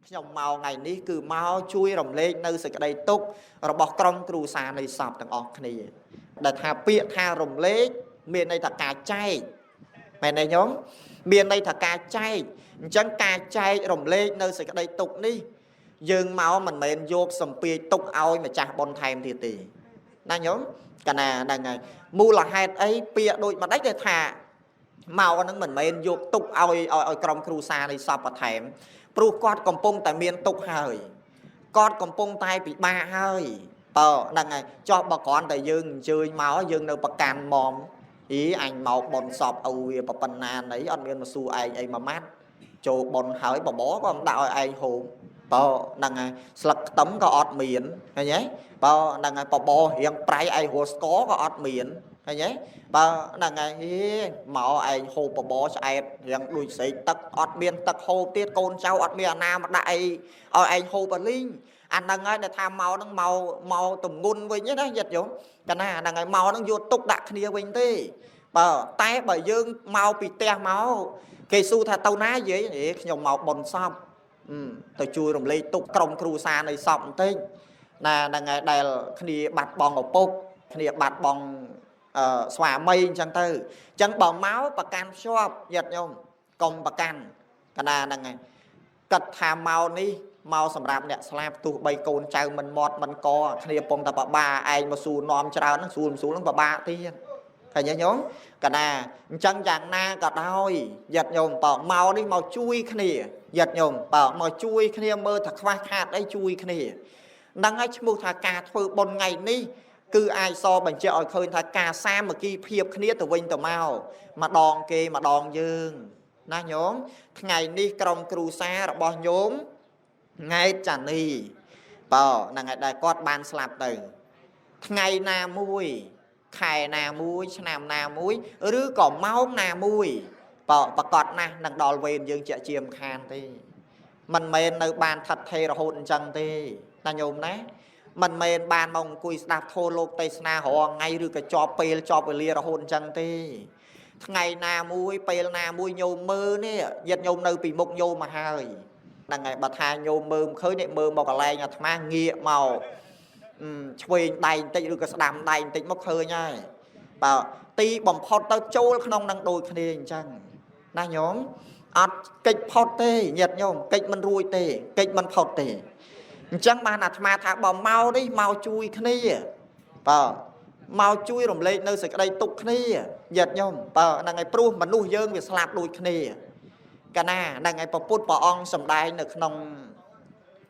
ខ្ញុំមកថ្ងៃនេះគឺមកជួយរំលែកនៅសេចក្តីទុក្ខរបស់ក្រុមគ្រួសារនៃសពទាំងអស់គ្នាដែលថាពាក្យថារំលែកមានន័យថាការចែកមែនទេញោមមានន័យថាការចែកអញ្ចឹងការចែករំលែកនៅសេចក្តីទុក្ខនេះយើងមកមិនមែនយកសំពាយទុកឲ្យម្ចាស់បុណ្យថែមទៀតទេណាញោមកណាហ្នឹងហើយមូលហេតុអីពាក្យដូចម្ដេចដែលថាមកហ្នឹងមិនមែនយកទុកឲ្យក្រុមគ្រួសារនៃសពបន្ថែមព្រោះគាត់កំពុងតែមានទុកហើយគាត់កំពុងតែពិបាកហើយបើហ្នឹងហើយចោះបើគ្រាន់តែយើងអញ្ជើញមកយើងនៅប្រកាន់មុំអីអញមកបុណ្យសពឪវាប៉ុណ្ណាណីអត់មានមកសួរឯងអីមួយម៉ាត់ចូលបុណ្យហើយបបរក៏មិនដាក់ឲ្យឯងហូបបើហ្នឹងហើយស្លឹកខ្ទឹមក៏អត់មានឃើញទេបើហ្នឹងហើយបបររៀងប្រៃឯងរស់ស្ករក៏អត់មានឃើញទេបើហ្នឹងហើយហេមកឯងហូបបបរឆ្អែតរៀងដូចស្រេកទឹកអត់មានទឹកហូបទៀតកូនចៅអត់មានអាណាមកដាក់អីឲ្យឯងហូបអលីងអាហ្នឹងហើយដែលថាមកហ្នឹងមកទំងន់វិញណាញាតិញោមកណាហ្នឹងហើយមកហ្នឹងយកទុកដាក់គ្នាវិញទេបើតែបើយើងមកពីផ្ទះមកគេសួរថាទៅណាយាយខ្ញុំមកបុណ្យសពទៅជួយរំលែកទុកក្រុមគ្រួសារនៃសពបន្តិចណាហ្នឹងហើយដែលគ្នាបាត់បង់ឪពុកគ្នាបាត់បង់ស្វាមីអញ្ចឹងទៅអញ្ចឹងបើមកប្រកាន់ភ្ជាប់ញាតិញោមកុំប្រកាន់កណាហ្នឹងហើយគិតថាមកនេះមកសម្រាប់អ្នកស្លាប់ទោះបីកូនចៅមិនមាត់មិនកគ្នាពងតែបបាឯងមកសួរនាំច្រើនហ្នឹងសួរមិនសួរហ្នឹងបបាទៀតឃើញទេញោមកណាអញ្ចឹងយ៉ាងណាក៏ដោយញាតិញោមបើមកនេះមកជួយគ្នាញាតិញោមបើមកជួយគ្នាមើលថាខ្វះខាតអីជួយគ្នាហ្នឹងហើយឈ្មោះថាការធ្វើបុណ្យថ្ងៃនេះគឺអាចសបញ្ជាក់ឲ្យឃើញថាការសាមគ្គីភាពគ្នាទៅវិញទៅមកម្ដងគេម្ដងយើងណាញោមថ្ងៃនេះក្រុមគ្រួសាររបស់ញោមង៉ែតចានីបើហ្នឹងហើយដែលគាត់បានស្លាប់ទៅថ្ងៃណាមួយខែណាមួយឆ្នាំណាមួយឬក៏ម៉ោងណាមួយបើប្រកាសណាស់នឹងដល់វេនយើងជាជាមិនខានទេមិនមែននៅបានថិតថេររហូតអញ្ចឹងទេណាញោមណាមិនមែនបានមកអង្គុយស្ដាប់ធម៌លោកទេសនារាល់ថ្ងៃឬក៏ជាប់ពេលជាប់វេលារហូតអញ្ចឹងទេថ្ងៃណាមួយពេលណាមួយញោមមើលនេះញាតិញោមនៅពីមុខញោមមកហើយហ្នឹងហើយបើថាញោមមើលមិនឃើញនេះមើលមកកន្លែងអាត្មាងាកមកឆ្វេងដៃបន្តិចឬក៏ស្ដាំដៃបន្តិចមកឃើញហើយបើទីបំផុតទៅចូលក្នុងនឹងដូចគ្នាអញ្ចឹងណាញោមអត់កិច្ចផុតទេញាតិញោមកិច្ចមិនរួចទេកិច្ចមិនផុតទេអញ្ចឹងបានអាត្មាថាបើមកនេះមកជួយគ្នាបើមកជួយរំលែកនៅសេចក្តីទុក្ខគ្នាញាតិញោមបើហ្នឹងហើយព្រោះមនុស្សយើងវាស្លាប់ដូចគ្នាកាលណាហ្នឹងហើយព្រះពុទ្ធព្រះអង្គសម្ដែងនៅក្នុង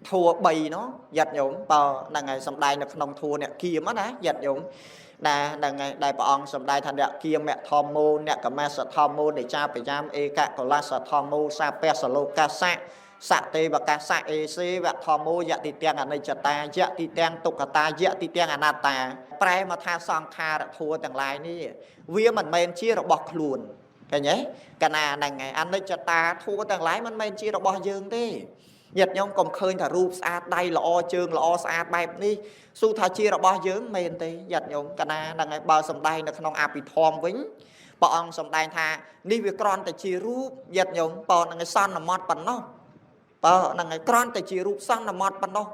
ធัว3នោះញាតិញោមបើហ្នឹងហើយសម្ដែងនៅក្នុងធัวអ្នកគៀមណាញាតិញោមណាហ្នឹងហើយដែលព្រះអង្គសម្ដែងថាអ្នកគៀមធម្មោអ្នកកមសធម្មោនិចាបយាមឯកកលសធម្មោសាពសលោកាសៈសទេវកាសៈអេសេវធម្មោយតិទាំងអនិច្ចតាយតិទាំងទុក្ខតាយតិទាំងអនត្តាប្រែមកថាសង្ខារធัวទាំងឡាយនេះវាមិនមែនជារបស់ខ្លួនឃើញទេកាលណាហ្នឹងហើយអនិច្ចតាធัวទាំងឡាយមិនមែនជារបស់យើងទេញាតិញោមកុំឃើញថារូបស្អាតដៃល្អជើងល្អស្អាតបែបនេះស៊ូថាជារបស់យើងមែនទេញាតិញោមកាលណាហ្នឹងហើយបើសំដែងនៅក្នុងអភិធម្មវិញព្រះអង្គសំដែងថានេះវាគ្រាន់តែជារូបញាតិញោមបើហ្នឹងហើយសន្មត់ប៉ុណ្ណោះបើហ្នឹងហើយគ្រាន់តែជារូបសន្មត់ប៉ុណ្ណោះ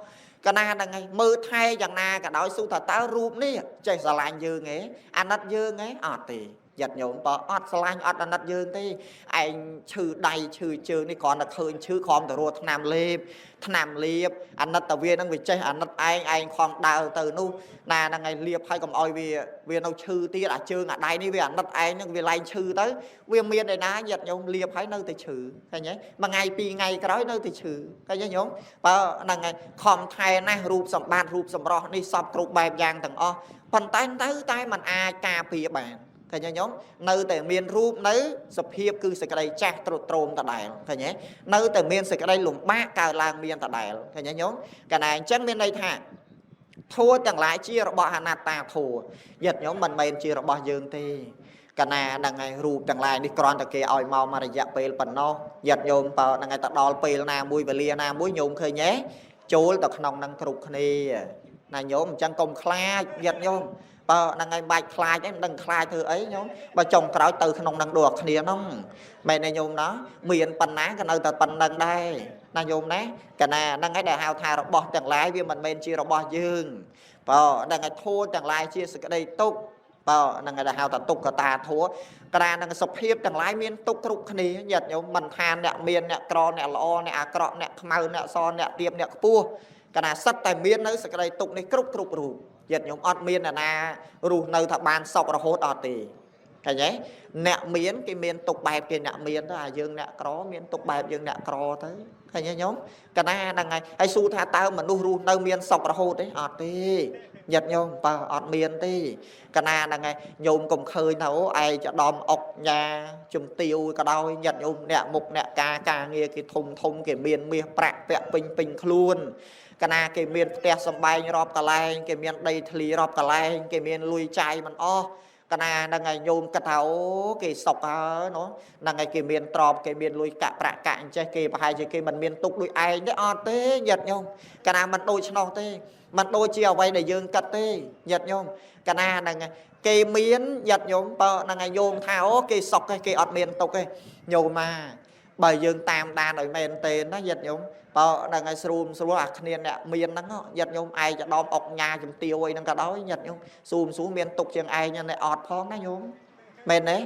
កាលណាហ្នឹងហើយមើលថែយ៉ាងណាក៏ដោយស៊ូថាតើរូបនេះចេះស្រឡាញ់យើងទេអាណិតយើងទេអត់ទេញាតិញោមបើអត់ស្រឡាញ់អត់អាណិតយើងទេឯងឈឺដៃឈឺជើងនេះគ្រាន់តែឃើញឈឺគ្រាន់តែរស់ថ្នាំលេបថ្នាំលាបអាណិតតែវានឹងវាចេះអាណិតឯងឯងខំដើរទៅនោះណាហ្នឹងឯងលាបហើយកុំឲ្យវានៅឈឺទៀតអាជើងអាដៃនេះវាអាណិតឯងនឹងវាឡើងឈឺទៅវាមានឯណាញាតិញោមលាបហើយនៅតែឈឺឃើញទេមួយថ្ងៃពីរថ្ងៃក្រោយនៅតែឈឺឃើញទេញោមបើហ្នឹងឯងខំថែណាស់រូបសម្បត្តិរូបសម្រស់នេះសពគ្រប់បែបយ៉ាងទាំងអស់ប៉ុន្តែទៅតែมันអាចការពារបានឃើញទេញោមនៅតែមានរូបនៅសភាពគឺសេចក្តីចាស់ទ្រុឌទ្រោមដដែលឃើញទេនៅតែមានសេចក្តីលំបាកកើតឡើងមានដដែលឃើញទេញោមកាលណាអញ្ចឹងមានន័យថាធัวទាំងឡាយជារបស់អនត្តាធัวញាតិញោមមិនមែនជារបស់យើងទេកាលណាហ្នឹងហើយរូបទាំងឡាយនេះគ្រាន់តែគេឲ្យមកមួយរយៈពេលប៉ុណ្ណោះញាតិញោមបើហ្នឹងហើយទៅដល់ពេលណាមួយវេលាណាមួយញោមឃើញទេចូលទៅក្នុងហ្នឹងគ្រប់គ្នាណាញោមអញ្ចឹងកុំខ្លាចញាតិញោមបើហ្នឹងហើយបាច់ខ្លាចអីមិនដឹងខ្លាចធ្វើអីញោមបើចុងក្រោយទៅក្នុងហ្នឹងដូចគ្នាហ្នឹងមែនទេញោមណាមានប៉ុណ្ណាក៏នៅតែប៉ុណ្ណឹងដែរ ណាញោមណាកណាហ្នឹងឯងដែលហៅថារបស់ទាំងឡាយវាមិនមែនជារបស់យើងបើហ្នឹងឯងធัวទាំងឡាយជាសេចក្តីទុក្ខបើហ្នឹងឯងដែលហៅថាទុក្ខតាធัวកណានឹងសភាពទាំងឡាយមានទុក្ខគ្រប់គ្នាញាតិញោមមិនថាអ្នកមានអ្នកក្រអ្នកល្អអ្នកអាក្រក់អ្នកខ្មៅអ្នកសអ្នកទៀបអ្នកខ្ពស់កណាសិតតែមាននៅសេចក្តីទុក្ខនេះគ្រប់គ្រប់រូបញាតិញោមអត់មានអ្នកណារស់នៅថាបានសុខរហូតអត់ទេឃើញទេអ្នកមានគេមានទុកបែបគេអ្នកមានទៅអាយើងអ្នកក្រមានទុកបែបយើងអ្នកក្រទៅឃើញទេញោមកណាហ្នឹងហើយហើយសួរថាតើមនុស្សរស់នៅមានសុខរហូតទេអត់ទេញាតិញោមបើអត់មានទេកណាហ្នឹងហើយញោមកុំឃើញថាអូឯងចដំអុកញ៉ាជំទាវក៏ដោយញាតិញោមអ្នកមុខអ្នកការការងារគេធំធំគេមានមាសប្រាក់ពាក់ពេញពេញខ្លួនកណាគេមានផ្ទះសម្បែងរាប់កន្លែងគេមានដីធ្លីរាប់កន្លែងគេមានលុយចាយមិនអស់កណាហ្នឹងហើយញោមគិតថាអូគេសុកហើយណោះហ្នឹងហើយគេមានទ្រព្យគេមានលុយកាក់ប្រាក់កាក់អញ្ចេះគេប្រហែលជាគេមិនមានទុកដូចឯងទេអត់ទេញាតិញោមកណាមិនដូចឆ្នោះទេមិនដូចជាអ្វីដែលយើងគិតទេញាតិញោមកណាហ្នឹងគេមានញាតិញោមបើហ្នឹងហើយញោមថាអូគេសុកទេគេអត់មានទុកទេញោមមកបើយើងតាមដានឲ្យមែនទេណាញាតិញោមបើហ្នឹងហើយស្រួលស្រួលអាគ្នាអ្នកមានហ្នឹងញាតិញោមឯងចដំអុកញ៉ាជំទាវអីហ្នឹងក៏ដោយញាតិញោមស៊ូមស៊ូមានទុកជាងឯងអ្នកអត់ផងណាញោមមែនទេ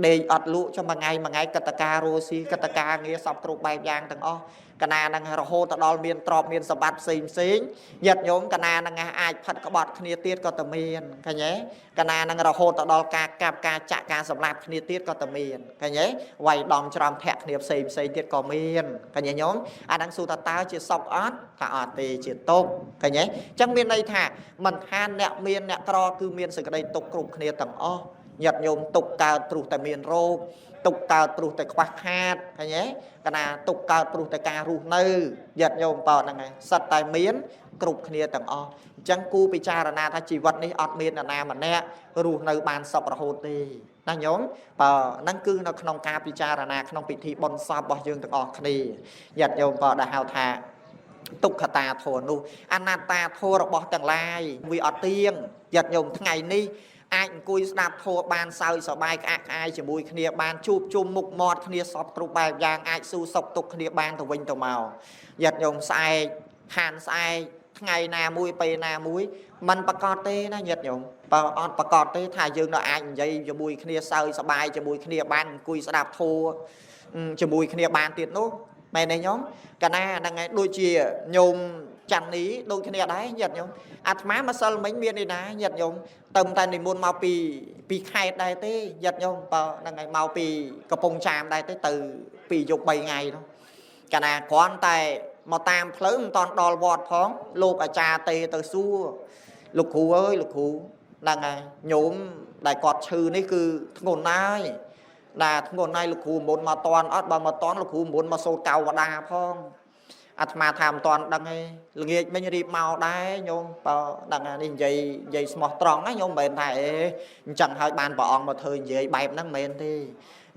ដេកអត់លក់ចុះមួយថ្ងៃមួយថ្ងៃកតការរស់ស៊ីកតការងារសពគ្រប់បែបយ៉ាងទាំងអស់កណាហ្នឹងរហូតទៅដល់មានទ្រព្យមានសម្បត្តិផ្សេងផ្សេងញាតិញោមកណាហ្នឹងអាចផិតក្បត់គ្នាទៀតក៏តែមានឃើញទេកណាហ្នឹងរហូតទៅដល់ការកាប់ការចាក់ការសម្លាប់គ្នាទៀតក៏តែមានឃើញទេវាយដំច្រំធាក់គ្នាផ្សេងផ្សេងទៀតក៏មានឃើញទេញោមអាហ្នឹងសួរថាតើជាសុខអត់ថាអត់ទេជាទុក្ខឃើញទេអញ្ចឹងមានន័យថាមិនថាអ្នកមានអ្នកក្រគឺមានសេចក្តីទុក្ខគ្រប់គ្នាទាំងអស់ញាតិញោមទុក្ខកើតព្រោះតែមានរោគទុកកើតព្រោះតែខ្វះខាតឃើញទេកណាទុកកើតព្រោះតែការរស់នៅញាតិញោមបើហ្នឹងហើយសិតតែមានគ្រប់គ្នាទាំងអស់អញ្ចឹងគូពិចារណាថាជីវិតនេះអត់មាននរណាម្នាក់រស់នៅបានសុខរហូតទេណាញោមបើហ្នឹងគឺនៅក្នុងការពិចារណាក្នុងពិធីបុណ្យសពរបស់យើងទាំងអស់គ្នាញាតិញោមបើដែលហៅថាទុក្ខតាធម៌នោះអនត្តាធម៌របស់ទាំងឡាយវាអត់ទៀងញាតិញោមថ្ងៃនេះអាចអង្គុយស្ដាប់ធម៌បានសើចសប្បាយក្អាកក្អាយជាមួយគ្នាបានជួបជុំមុខមាត់គ្នាសពគ្រប់បែបយ៉ាងអាចស៊ូសុខទុក្ខគ្នាបានទៅវិញទៅមកញាតិញោមស្អែកខានស្អែកថ្ងៃណាមួយពេលណាមួយมันប្រកាសទេណាញាតិញោមបើអត់ប្រកាសទេថាយើងនៅអាចនិយាយជាមួយគ្នាសើចសប្បាយជាមួយគ្នាបានអង្គុយស្ដាប់ធម៌ជាមួយគ្នាបានទៀតនោះមែនទេញោមកណាហ្នឹងឯងដូចជាញោមច័ន្ទនេះដូចគ្នាដែរញាតិញោមអាត្មាម្សិលមិញមានឯណាញាតិញោមទៅតែនិមន្តមកពីខេត្តដែរទេញាតិញោមបើហ្នឹងឯងមកពីកំពង់ចាមដែរទេទៅពីយប់3ថ្ងៃនោះកាលណាគ្រាន់តែមកតាមផ្លូវមិនតាន់ដល់វត្តផងលោកអាចារ្យទេទៅសួរលោកគ្រូអើយលោកគ្រូហ្នឹងហើយញោមដែលគាត់ឈឺនេះគឺធ្ងន់ណាស់ណាធ្ងន់ណាស់លោកគ្រូមុនមកតាន់អត់បើមកតាន់លោកគ្រូមុនមកសូត្រកោវដាផងអាត្មាថាមិនតាន់ដឹងទេល្ងាចមិញរៀបមកដែរញោមបើដឹងនេះនិយាយស្មោះត្រង់ណាញោមមិនមែនថាអេអញ្ចឹងហើយបានព្រះអង្គមកធ្វើនិយាយបែបហ្នឹងមិនមែនទេ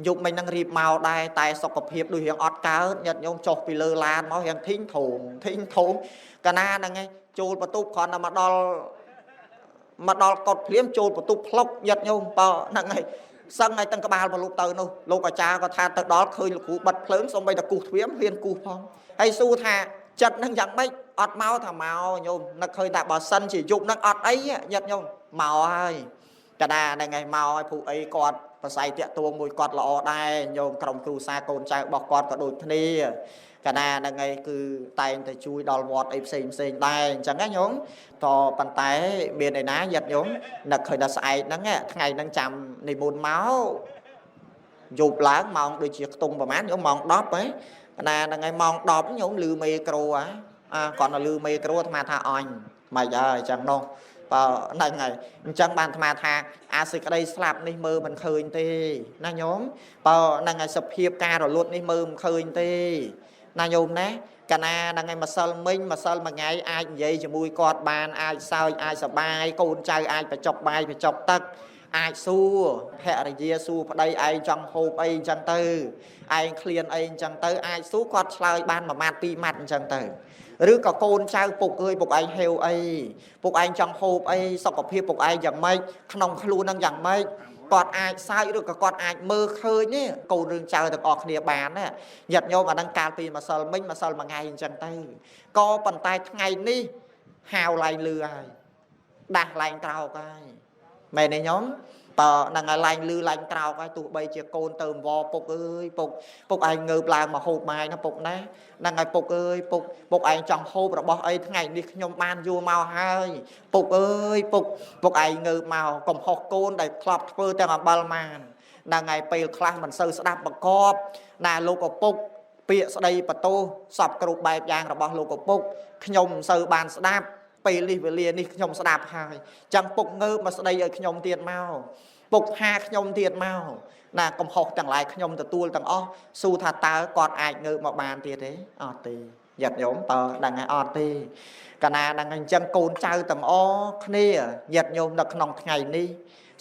យប់មិញហ្នឹងរៀបមកដែរតែសុខភាពដូចរៀងអត់កើតញាតិញោមចុះពីលើឡានមករៀងធីងធោងធីងធោងកាលណាហ្នឹងឯងចូលបន្ទប់គ្រាន់តែមកដល់កត់ភ្លាមចូលបន្ទប់ផ្លុកញាតិញោមបើហ្នឹងឯងសឹងឲ្យទាំងក្បាលមកលោកទៅនោះលោកអាចារ្យក៏ថាទៅដល់ឃើញលោកគ្រូបិទភ្លើងសូម្បីតែគូសទ្វារហ៊ានគូសផងហើយសួរថាចិត្តនឹងយ៉ាងម៉េចអត់មកថាមកញោមនឹកឃើញថាបើសិនជាយប់នឹងអត់អីញាតិញោមមកហើយកណាហ្នឹងឯងមកឲ្យព្រោះអីគាត់ប្រស័យតាក់ទងមួយគាត់ល្អដែរញោមក្រុមគ្រួសារកូនចៅរបស់គាត់ក៏ដូចគ្នាកណាហ្នឹងឯងគឺតែងតែជួយដល់វត្តអីផ្សេងផ្សេងដែរអញ្ចឹងណាញោមតប៉ុន្តែមានឯណាញាតិញោមនឹកឃើញដល់ស្អែកហ្នឹងថ្ងៃហ្នឹងចាំនិមន្តមកយប់ឡើងម៉ោងដូចជាខ្ទង់ប្រហែលញោមម៉ោង10ហ៎កណាហ្នឹងឯងម៉ោង10ញោមលឺមេក្រូហ่าគាត់នៅលឺមេក្រូអាត្មាថាអញមិនហើយអញ្ចឹងនោះបើហ្នឹងហើយអញ្ចឹងបានអាត្មាថាអាសេចក្តីស្លាប់នេះមើលមិនឃើញទេណាញោមបើហ្នឹងហើយសភាពការរលត់នេះមើលមិនឃើញទេណាញោមណាកាលណាហ្នឹងឯងម្សិលមិញម្សិលមួយថ្ងៃអាចនិយាយជាមួយគាត់បានអាចសើចអាចសប្បាយកូនចៅអាចបញ្ចុកបាយបញ្ចុកទឹក អាចសួរភរិយាសួរប្តីឯងចង់ហូបអីអញ្ចឹងទៅឯងឃ្លានអីអញ្ចឹងទៅអាចសួរគាត់ឆ្លើយបានមួយម៉ាត់ពីរម៉ាត់អញ្ចឹងទៅឬក៏កូនចៅពុកអើយពុកឯងហេវអីពុកឯងចង់ហូបអីសុខភាពពុកឯងយ៉ាងម៉េចក្នុងខ្លួននឹងយ៉ាងម៉េចគាត់អាចសើចឬក៏គាត់អាចមើលឃើញនេះកូនរឿងចៅទាំងអស់គ្នាបានណាញាតិញោមអានឹងកាលពីម្សិលមិញម្សិលមួយថ្ងៃអញ្ចឹងទៅក៏ប៉ុន្តែថ្ងៃនេះហាវឡើងលឺហើយដាស់ឡើងក្រោកហើយមែនទេញោមបើនឹងឲ្យឡើងលឺឡើងក្រោកហើយទោះបីជាកូនទៅអង្វរពុកអើយពុកពុកឯងងើបឡើងមកហូបបាយណាពុកណាហ្នឹងហើយពុកអើយពុកពុកឯងចង់ហូបរបស់អីថ្ងៃនេះខ្ញុំបានយួរមកហើយពុកអើយពុកពុកឯងងើបមកកំហុសកូនដែលធ្លាប់ធ្វើទាំងអំបិលបានហ្នឹងហើយពេលខ្លះមិនសូវស្ដាប់បង្កប់ណាលោកឪពុកពាក្យស្ដីបន្ទោសពគ្រប់បែបយ៉ាងរបស់លោកឪពុកខ្ញុំមិនសូវបានស្ដាប់ពេលនេះវេលានេះខ្ញុំស្ដាប់ហើយចាំពុកងើបមកស្ដីឲ្យខ្ញុំទៀតមកពុកហាខ្ញុំទៀតមកណាកំហុសទាំងឡាយខ្ញុំទទួលទាំងអស់ស៊ូថាតើគាត់អាចងើបមកបានទៀតទេអត់ទេញាតិញោមតើដឹងហើយអត់ទេកាលណាដឹងអញ្ចឹងកូនចៅទាំងអស់គ្នាញាតិញោមនៅក្នុងថ្ងៃនេះ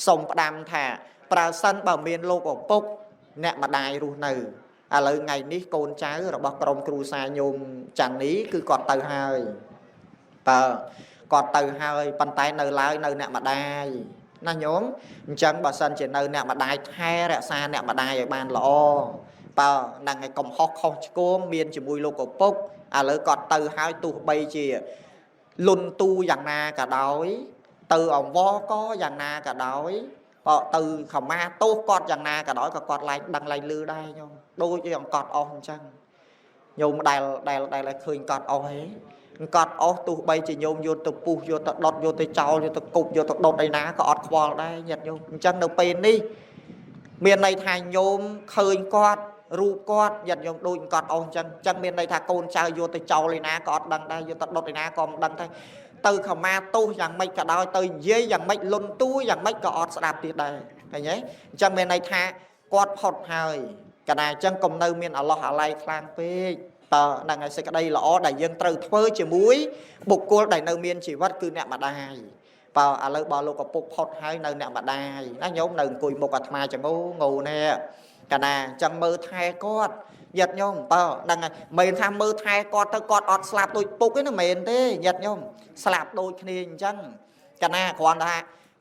សូមផ្ដាំថាប្រសិនបើមានលោកឪពុកអ្នកម្ដាយរស់នៅឥឡូវថ្ងៃនេះកូនចៅរបស់ក្រុមគ្រួសារញោមចាន់នេះគឺគាត់ទៅហើយតើគាត់ទៅហើយប៉ុន្តែនៅឡើយនៅអ្នកម្ដាយណាញោមអញ្ចឹងបើសិនជានៅអ្នកម្ដាយថែរក្សាអ្នកម្ដាយឲ្យបានល្អបើហ្នឹងឯងកំហុសខុសឆ្គងមានជាមួយលោកឪពុកឥឡូវគាត់ទៅហើយទោះបីជាលុនទូយ៉ាងណាក៏ដោយទៅអង្វរក៏យ៉ាងណាក៏ដោយបើទៅខមាទោសគាត់យ៉ាងណាក៏ដោយក៏គាត់ឡើងដឹងឡើងលឺដែរញោមដូចជាអង្កត់អស់អញ្ចឹងញោមដែលដែលដែលឃើញកត់អស់ហេកត់អស់ទោះបីជាញោមយកទៅពុះយកទៅដុតយកទៅចោលយកទៅគប់យកទៅដុតអីណាក៏អត់ខ្វល់ដែរញាតិញោមអញ្ចឹងនៅពេលនេះមានន័យថាញោមឃើញគាត់រូបគាត់ញាតិញោមដូចកត់អស់អញ្ចឹងអញ្ចឹងមានន័យថាកូនចៅយកទៅចោលឯណាក៏អត់ដឹងដែរយកទៅដុតឯណាក៏មិនដឹងដែរទៅខមាទោសយ៉ាងម៉េចក៏ដោយទៅនិយាយយ៉ាងម៉េចលុនតួយ៉ាងម៉េចក៏អត់ស្ដាប់ទៀតដែរឃើញទេអញ្ចឹងមានន័យថាគាត់ផុតហើយកណ្ដាលអញ្ចឹងកុំនៅមានអាឡោះអាល័យខ្លាំងពេកតើហ្នឹងហើយសេចក្តីល្អដែលយើងត្រូវធ្វើជាមួយបុគ្គលដែលនៅមានជីវិតគឺអ្នកម្ដាយបើឥឡូវបើលោកឪពុកផុតហើយនៅអ្នកម្ដាយណាញោមនៅអង្គុយមុខអាត្មាចងងូនេះកាលណាអញ្ចឹងមើលថែគាត់ញាតិញោមបើហ្នឹងហើយមិនថាមើលថែគាត់ទៅគាត់អត់ស្លាប់ដូចពុកទេណាមែនទេញាតិញោមស្លាប់ដូចគ្នាអញ្ចឹងកាលណាគ្រាន់តែ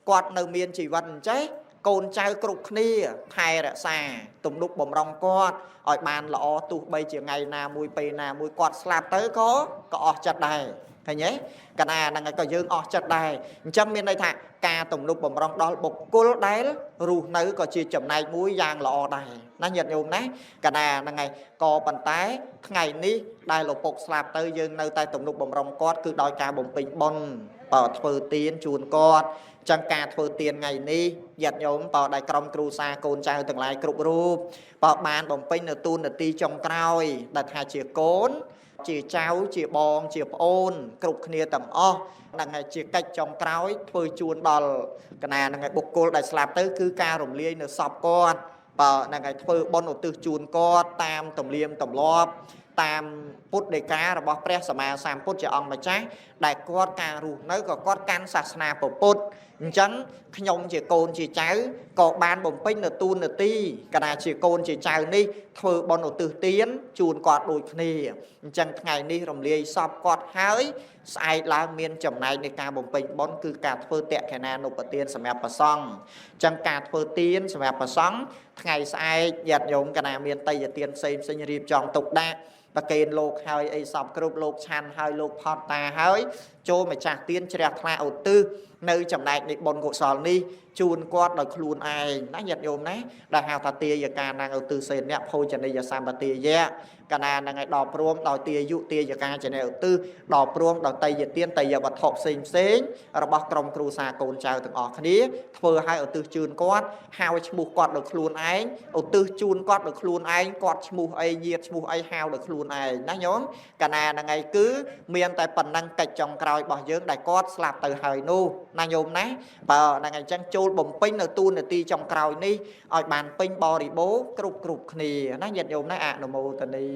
គាត់នៅមានជីវិតអញ្ចេះកូនចៅគ្រប់គ្នាថែរក្សាទំនុកបំរុងគាត់ឲ្យបានល្អទោះបីជាថ្ងៃណាមួយពេលណាមួយគាត់ស្លាប់ទៅក៏អស់ចិត្តដែរឃើញទេកាលណាហ្នឹងក៏យើងអស់ចិត្តដែរអញ្ចឹងមានន័យថាការទំនុកបំរុងដល់បុគ្គលដែលរស់នៅក៏ជាចំណែកមួយយ៉ាងល្អដែរណាញាតិញោមណាកាលណាហ្នឹងហើយក៏ប៉ុន្តែថ្ងៃនេះដែលលោកពុកស្លាប់ទៅយើងនៅតែទំនុកបំរុងគាត់គឺដោយការបំពេញបុណ្យបើធ្វើទានជូនគាត់ចឹងការធ្វើទានថ្ងៃនេះញាតិញោមបើដែលក្រុមគ្រួសារកូនចៅទាំងឡាយគ្រប់រូបបើបានបំពេញនៅទូនាទីចុងក្រោយដែលថាជាកូនជាចៅជាបងជាប្អូនគ្រប់គ្នាទាំងអស់ហ្នឹងហើយជាកិច្ចចុងក្រោយធ្វើជូនដល់កណាហ្នឹងហើយបុគ្គលដែលស្លាប់ទៅគឺការរំលាយនៅសពគាត់បើហ្នឹងហើយធ្វើបុណ្យឧទ្ទិសជូនគាត់តាមទំនៀមទម្លាប់តាមពុទ្ធដីការបស់ព្រះសម្មាសម្ពុទ្ធជាអង្គម្ចាស់ដែលគាត់ការរស់នៅក៏គាត់កាន់សាសនាពុទ្ធអញ្ចឹងខ្ញុំជាកូនជាចៅក៏បានបំពេញនៅទូនាទីកណាជាកូនជាចៅនេះធ្វើបុណ្យឧទ្ទិសទានជូនគាត់ដូចគ្នាអញ្ចឹងថ្ងៃនេះរំលាយសពគាត់ហើយស្អែកឡើងមានចំណែកនៃការបំពេញបុណ្យគឺការធ្វើតក្កណានុបទានសម្រាប់ព្រះសង្ឃអញ្ចឹងការធ្វើទានសម្រាប់ព្រះសង្ឃថ្ងៃស្អែកញាតិញោមកណាមានតេយ្យទានផ្សេងផ្សេងរៀបចំទុកដាក់ប្រគេនលោកហើយអីសពគ្រប់លោកឆាន់ហើយលោកផតតាហើយចូលម្ចាស់ទានជ្រះថ្លាឧទ្ទិសនៅចំណែកនៃបុណ្យកុសលនេះជូនគាត់ដោយខ្លួនឯងណាញាតិញោមណាដែលហៅថាទាយកាណាងឧទ្ទិសសេនៈភោជនីយសម្បទាយៈកាលណាហ្នឹងឯងដល់ព្រមដោយទាយុទាយកាចនេឧទ្ទិសដល់ព្រមដោយតេយ្យទានតេយ្យវត្ថុផ្សេងផ្សេងរបស់ក្រុមគ្រួសារកូនចៅទាំងអស់គ្នាធ្វើឲ្យឧទ្ទិសជូនគាត់ហៅឈ្មោះគាត់ដោយខ្លួនឯងឧទ្ទិសជូនគាត់ដោយខ្លួនឯងគាត់ឈ្មោះអីញាតិឈ្មោះអីហៅដោយខ្លួនឯងណាញោមកាលណាហ្នឹងឯងគឺមានតែប៉ុណ្ណឹងកិច្ចចុងក្រោយរបស់យើងដែលគាត់ស្លាប់ទៅហើយនោះណាញោមណាបើហ្នឹងឯងអញ្ចឹងចូលបំពេញនៅទូនាទីចុងក្រោយនេះឲ្យបានពេញបរិបូរណ៍គ្រប់គ្រប់គ្នាណាញាតិញោមណាអនុមោទនី